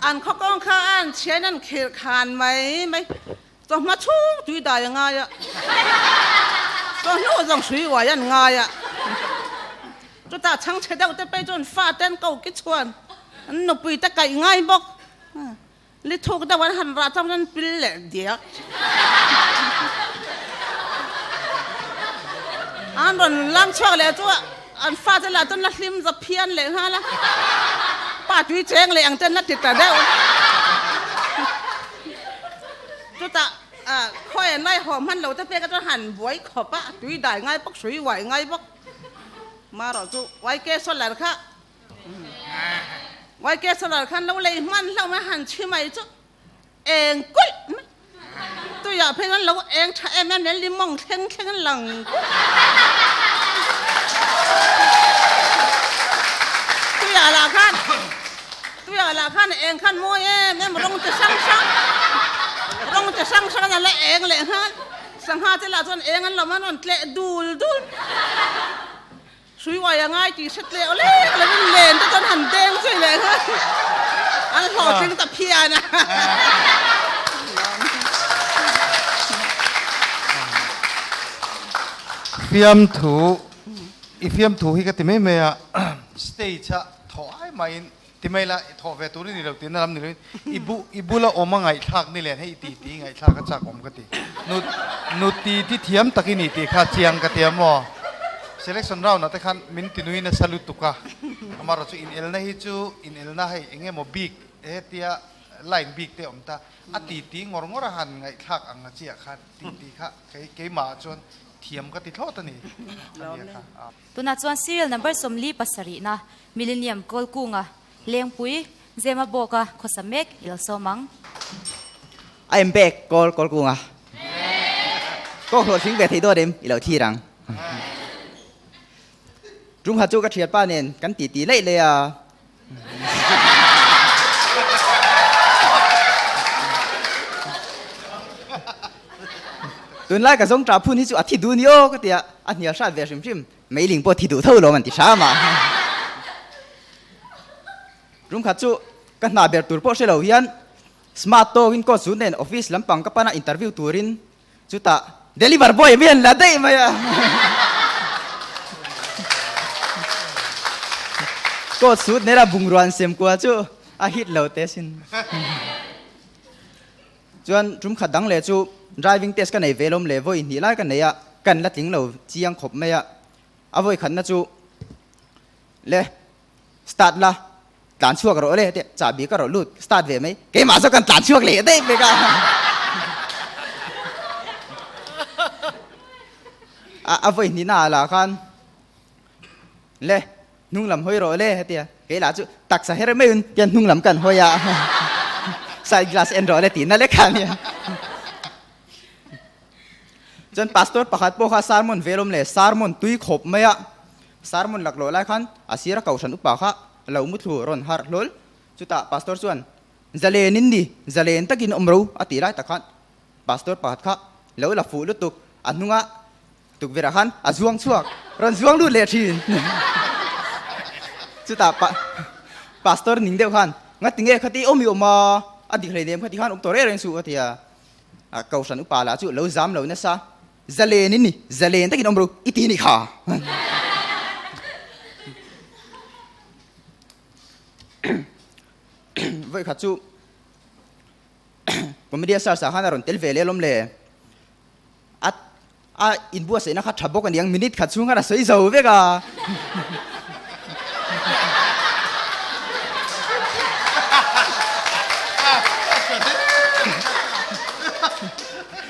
Speaker 13: an khaw kawngka an chhiain an khirh khan mai mai. Chawhma chhung tui dai a ngai a, chawhnu zawng hrui uai an ngai a. Chutah chhangchhe deuh te phei chuan fate an ko ki chhuan an nupui te kaih ngai bawk. Li thuk deuh an han rah chuan an pil leh diak. An rawn lam chhuak leh chu an fate lah chuan la hlim za phian leh nghal a, pa tui cheng leh ang ten la ti ta deuh. Chutah khawi an ngaihawm hman lo te pek atang han buai khawp a, tui dai ngai bawk, hrui uai ngai bawk. Marawh chu YK Solar kha YK Solar khan lo lei hman hlauh mai han chhi mai chu eng kulh mai. Tuiah phei chuan lo eng tha em em leh limawng thleng thleng an lang kulh. Tuiah lah khan Tuiah lah khan eng khan mawi em em rawng chi hrang hrang rawng chi hrang hrang an la eng leh nghal. Sangha te lah chuan eng an lo an rawn tleh dul dul. Hrui uai a ngai tih hre tleh lek lovin len te chuan han deng zui leh nghal. An hlawhtling ta phian a.
Speaker 3: Fiamthu i fiamthu hi ka ti mai mai a stage a thawh ai maiin Ti mai la, i thawh ve tur i ni lo tihna lam ni loin i bu i bula awm a ngaihthlak ni len hei i ti ti ngaihthlak a chak awm ka ti. Nu nu ti ti thiam tak i ni tih kha chiang ka ti a maw? Selection round ah te khan min ti nui nasa lutuk a, amaherawh chu inelna hi chu inelna hei eng emaw bik hetia line bik te awm ta a ti ti ngawr ngawr a han ngaihthlak ang a chiah khan ti ti kha kei keimah ah chuan thiam ka ti thlawt a ni a nia kha.
Speaker 1: Tunah chuan serial number 47 na Millennium Kawlkunga Lengpui Zema Bawka khawsa mek i lo sawm ang.
Speaker 14: I am back Kawl Kawlkunga. Kaw hlawhtling ve thei dawn em i lo thlir ang. Tungha chu ka thianpa nen kan titi laih laih a. Tunlai ka zawng ṭah phun hi chu a thi duh ni aw ka ti a, a hnial hrat ve hrim hrim. Meiling pawh thi duh tho lo an ti hram a. Rum khat chu ka hna ber tur pawh hre lo hian smart tawkin coat zut nen office lampang ka pana interview turin Chutah deliver boy mi an la daih mai a. Coat suit nena bungrua an sem kual chu a hit lo teh asin. Chuan tum khat dang leh chu driving test ka nei ve lawm leh vawi hnih lai ka nei a, kan la tling lo chiang khawp mai a. A vawi khatna chu le start la tlan chhuak rawh le tih chahbi ka rawh lut start ve mai keimah zawk kan tlan chhuak leh daih pek a a vawi hnihna ah lah khan le hnung lam hawi rawh le hetia kei lah chu taksa her mai un tian hnung lam kan hawi a side glass en rawh le tihna lek kha ania chuan pastor pakhat pawh kha sermon velawm leh sermon tui khawp mai a. Sermon laklawh lai khan a sira kohhran upa kha lo muthlu rawn harh hlawl. Chutah pastor chuan, Zalen in ni, zalen takin awm ro a tih lai tak khan pastor pakhat kha lo la fuh lutuk a hnunga tukverh ah khan a zuang chhuak, rawn zuang lut leh thin. Chutah pastor ning deuh khan, Ngati nge khati awm i awm a, a dik hleinem khati khan awm tawh reng reng suh a ti a. Kohhran upa lah chu lo zam lo nasa. Zalen in ni, zalen takin awm ro i ti ni kha. Vawi khat chu Comedian Search ah khan a rawn tel ve leh alawm le. A a inbuatsaihna kha tha bawk a niang, minute khat chhung khan a sawi zo vek a.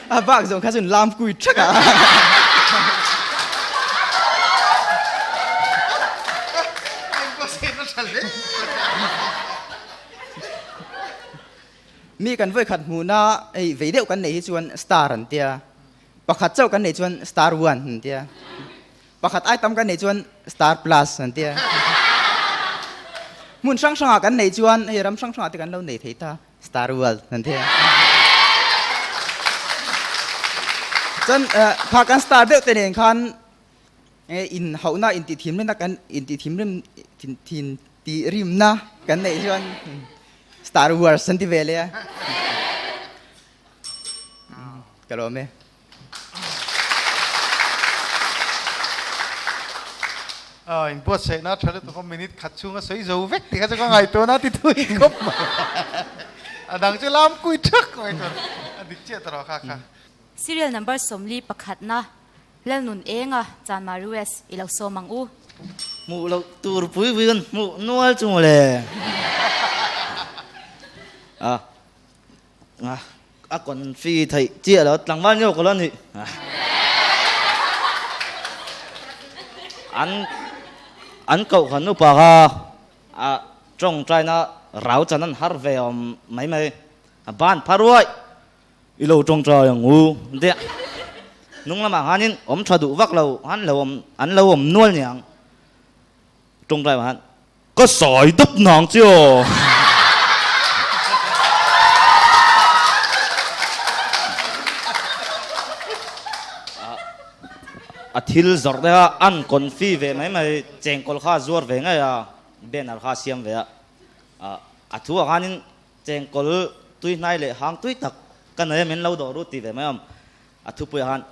Speaker 14: A bak zawng kha chuan lam kui thak a. Mi kan vawi khat hmuhna hei vei deuh kan neih hi chuan star an tia. Pakhat chauh kan neih chuan star one an tia. Pakhat ai tam kan neih chuan star plus an tia. Hmun hrang hrangah kan neih chuan hei ram hrang hrangah te kan lo nei thei ta. Star World nan ti. Chuan kha kan star deuh te nen khan in hauhna in ti thimrimna kan in ti thimrim thin ti rimna kan neih chuan Star Wars an ti ve le a. Ka lawm e.
Speaker 3: In buatsaihna tha lutuk a minute khat chhunga sawi zo vek tih kha chu ka ngaihtuahna ti thui khawp mai. A dang chu lam kui thak mai tur a dik chiah ta rawh kha kha.
Speaker 1: Serial number 41 pakhatna Lalnun Enga Chanmari West i lo sawm ang u.
Speaker 15: Hmuh loh tur pui pui kan hmuh nual chu mawle. A a confi theih chiah lo tlangval nge ka lo ni. An an kohhran upa kha a tawngtaina rau chan an har ve awm mai mai. A ban phar uaih i lo tawngtai ang u tia hnung lamah khanin awm tha duh vak lo han lo awm an lo awm nual niang tawngtai ah khan Ka sawi dawp nang che aw. A thil zawrh te kha an confi ve mai mai, chengkawl kha a zuar ve ngei a, banner kha a siam ve a. A thu ah khanin chengkawl tui hnai leh hang tui tak ka nei a min lo dawh ru ti ve mai awm. A thupui ah khan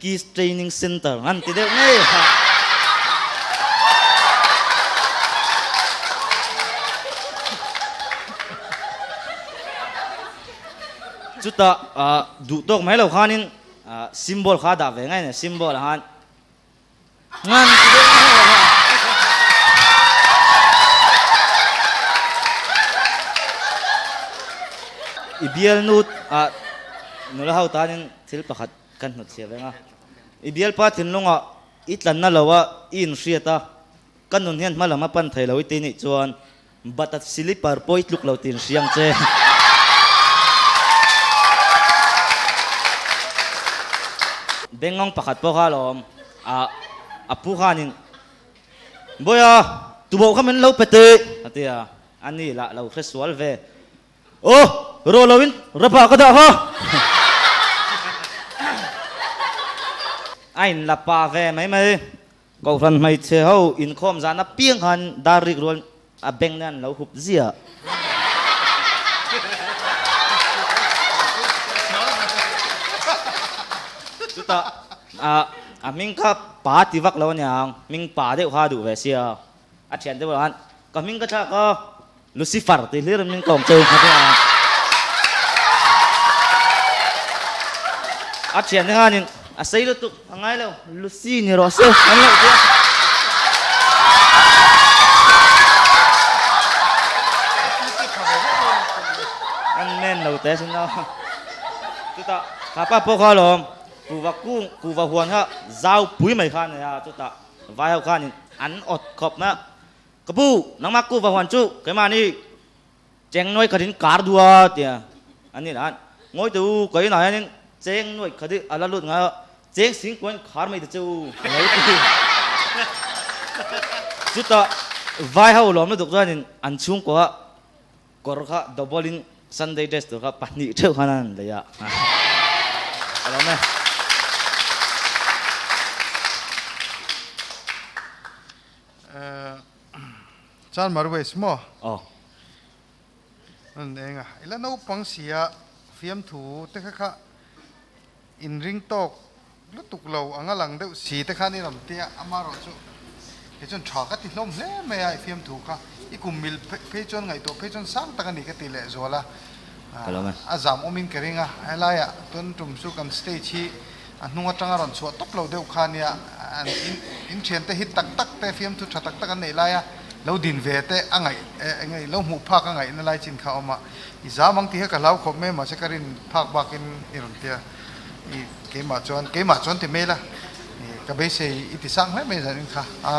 Speaker 15: Kiss Training Center an ti deuh ngei a. Chutah duh tawk mai lo khanin symbol kha a dah ve ngei a ni, symbol ah khan ngan ti deuh ngei a. I bialnu nula ho tanin thil pakhat Kan hnawtchhiah veng a, i bialpa thinlungah i tlanna lo a i inhriat a, ka nun hian hma lam a pan thei lo i ti nih chuan bata silipar pawh i tluk lo tih inhria ang che. Bengngawng pakhat pawh kha alawm a, a pu khanin, Bawiha, tuboh kha min lo pe teh a ti a, a ni lah lo hre sual ve. Aw, rawh loin rapa ka dah kha. A in la pa ve mai mai. Kohhran hmeichhe ho inkhawm zan apiang khan dar rik rual a beng nen an lo hup ziah. Chutah a hming kha pa ti vak lo aniang, hming pa deuh kha a duh ve sia. A thian deuh ah khan ka hming ka thlak a. Lucifer tih hlir in min kawm cheu kha nia. A thian te khanin a sei lutuk a ngai lo Lucy ni rawh se an lo ti a. An men lo te sin a. Chutah kha pa pawh kha alawm kuhva kung kuhva huan kha zau pui mai kha a nei a chutah vai ho khanin an awt khawp mai a. Ka pu, nangmah ku va huan chu keimahni cheng nuai khat in kar duh a tia an ni dan. Ngawi teh u, ka inah hianin cheng nuai khat hi a la lut ngai a, cheng sing kuain khar mai ta che u a lo ti. Chutah vai ho lawm lutuk chuanin an chhungkua kawr kha double in Sunday dress tur kha pahnih theuh khan an lei a. Ka lawm e.
Speaker 3: Chan Marwes maw?
Speaker 15: Aw.
Speaker 3: An eng a, ila naupang sia fiamthu te kha kha inring tawk lutuk lo anga lang deuh si te khan i rawn tia, amaherawh chu kei chuan tha ka ti hlawm hle mai a, i fiamthu kha i kum mil phei chuan ngaihtuah phei chuan sang tak a ni ka ti leh zual a, a zam awmin ka ring a, helaiah tun tum chu kan stage hi a hnung atanga rawn chhuah tawp lo deuh kha nia, an in thiante hit tak tak te fiamthu tha tak tak an neih laia lo din ve te a ngaih eng lo hmuh phak a ngaihna lai chin kha a awm a, i zam ang tih kha ka hlau khawp mai mahse ka rin phak bakin i rawn tia i keimah chuan keimah chuan ti mai la i ka beisei i ti sang hle mai zan in kha a.